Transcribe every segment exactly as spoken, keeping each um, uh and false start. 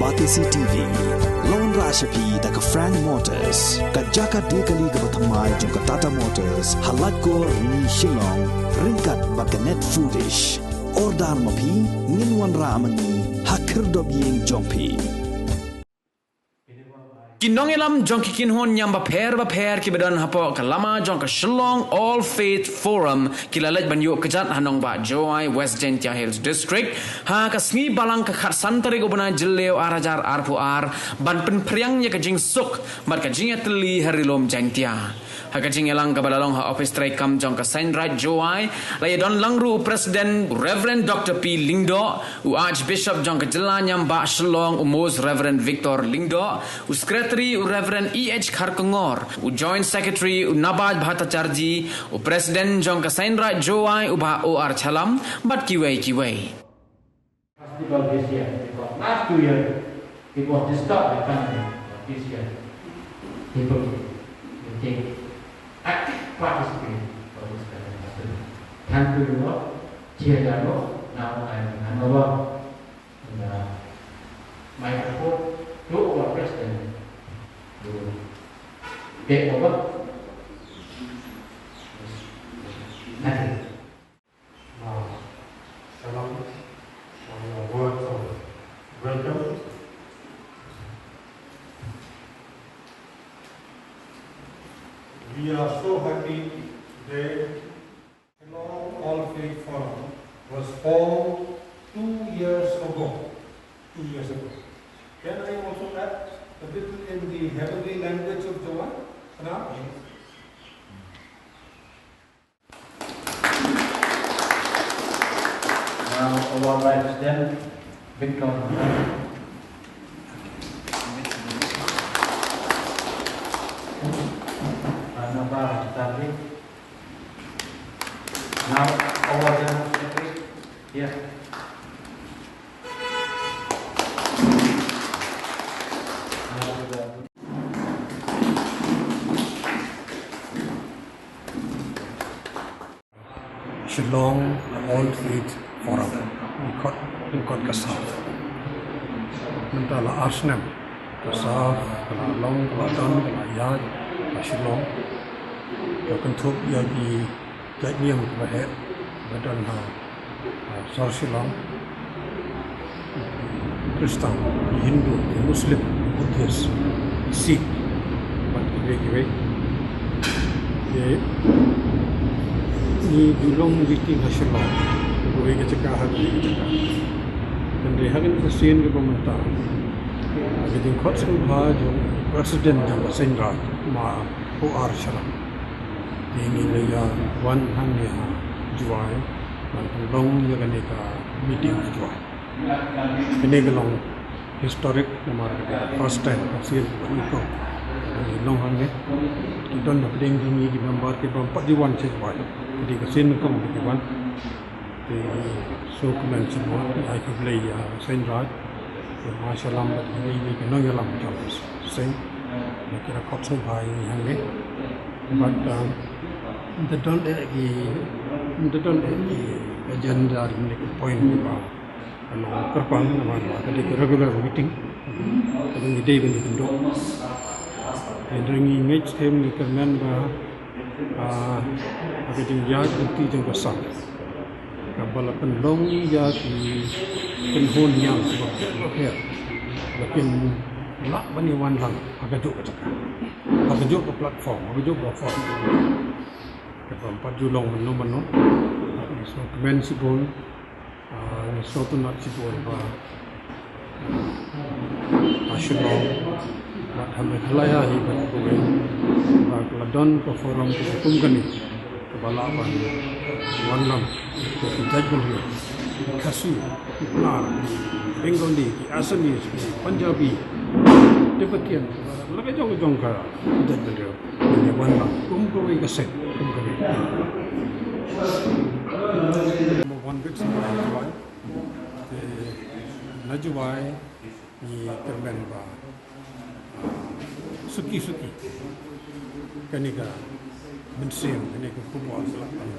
Batesi T V la wanrah sha phi da ka Frank Motors, ka jaka die kali kaba thymmai jong ka Tata Motors, ha Laitkor, Rni, Shillong, ryngkat bad ka Net Foodish. Order ma phi, ngin wanrah ma ngi ha khyrdop ïing jong phi. Ki nongïalam jong ki kynhun niam bapher bapher kiba don hapoh ka lama jong ka Shillong All Faith Forum ki la leit ban ïuh kjat ha nongbah Jowai, West Jaintia Hills District, ha ka sngi Balang ka khatsan tarik u bnai Jylliew ar hajar arphew ar, ban pynphriang ïa ka jingsuk bad ka jingïatylli ha ri lum Jaintia. Ha ka jingïalang kaba la long ha ophis treikam jong ka Seiñ Raij Jowai, la ïadon lang ruh u President, u Reverend Doctor P Lyngdoh, u Archbishop jong ka jylla niam bah Shillong, u Most Reverend Victor Lyngdoh, u Secretary, u Reverend E H Kharkongor, u Joint Secretary, u Nabaj Bhattacharjee, u President jong ka Seiñ Raij Jowai, u Bah O R Challam, bad kiwei kiwei. Festival this year, because last two years it was disturbed by pandemic, but this year people will take active participate for this kind of festival. Thank you, Lord. Cheer the Lord. Now I will hand over the microphone to our president to take over. Thank you. Now, Shalom, for your words of welcome. We are so happy that Shillong All Faith Forum was formed two years ago. Two years ago. Can I also add a little in the heavenly language of Jowai? Now, our Vice President, Victor. Another Charlie. Now, our General Secretary. Here. Shillong All Faith Forum, lyngkot, lyngkot ka South. Mynta la ar snem ka South ka la long, ka la don, ka la ïaid ha Shillong. Ka kynthup ïa ki jait niam kiba heh ba don ha, ha sor Shillong. Khristan, Hindu, Muslim, Buddhist, Sikh, bad kiwei kiwei. Te ngi ju long meeting ha Shillong, kawei ka jaka ha kawei ka jaka. Hynrei ha kane ka sien kaba mynta, ha ka jingkhot sngewbha jong President jong ka Seiñ Raij, Ma O R Sharma, te ngi la ïa wan hangne ha Jowai ban pynlong ïa kane ka meeting ha Jowai. Kane ka long historic namar ka dei first time ka sien ka long, ka long hangne. Ki don hapdeng jong ngi ki member kiba ym pat ju wan sha Jowai, ka dei ka sien ka long ki wan. Te sngewkmen shibun, ai khublei ïa Seiñ Raij, ïa Ma Shallam bad ïa ki nongïalam jong ka seng, ïa ki la khot sngewbha ïa ngi hangne. Bad, um, ym don eh ki, ym don eh ki agenda ne ki point kiba long kyrpang namar ba ka dei ka regular meeting. Ka dei ban ïakynduh. Hynrei ngi ngeit skhem, ngi kyrmen ba, ah, ha ka jingïaid lynti jong ka Seiñ, kaba la pynlong ïa ki kynhun niam kiba pher ba kin lah ban ïa wan lang ha kajuh ka jaka, ha kajuh ka platform, ha kajuh ka forum. Kaba ym pat ju long mano mano. Ngi sngewkmen shibun. Ah, ngi sngewtynnat shibun ba, ah, ha Shillong bad ha Meghalaya hi bad kawei, ba ka la don ka forum kaba kum kane, kaba lah ban wanlam ïa ki jaitbynriew, ki Khasi, ki Pnar, ki Bengali, ki Assamese, ki Punjabi, Tibetan, la ka jong ka jong ka jaitbynriew. Ngi wan lang kum kawei ka seng, kum kawei. Mo wan bit sha Jowai. Te na Jowai ngi kyrmen ba, ah, suki suki kane ka mynsiem, kane ka khubor ka lah ban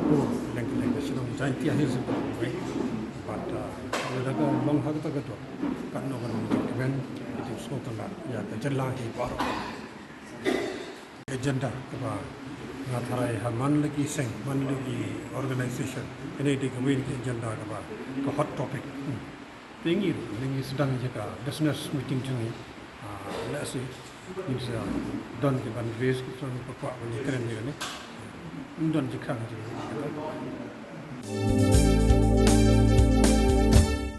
pur leng leng ka shnong Jaintia Hills Expressway. Bad lada ka long ha kata ka dor, katno ka long jingkmen, ka jingsngewtynnat ïa ka jylla hi baroh. Agenda kaba nga tharai ha man la ki seng, man la ki organization, kane dei kawei na ki agenda kaba ka hot topic. Te ngi ruh ngi sdang ïa ka business meeting jong ngi. Lehse ngin sa don ki ban raise ki, don ki ba kwah ban ïakren ïa kane. Ngim don jingkhang jong ngi.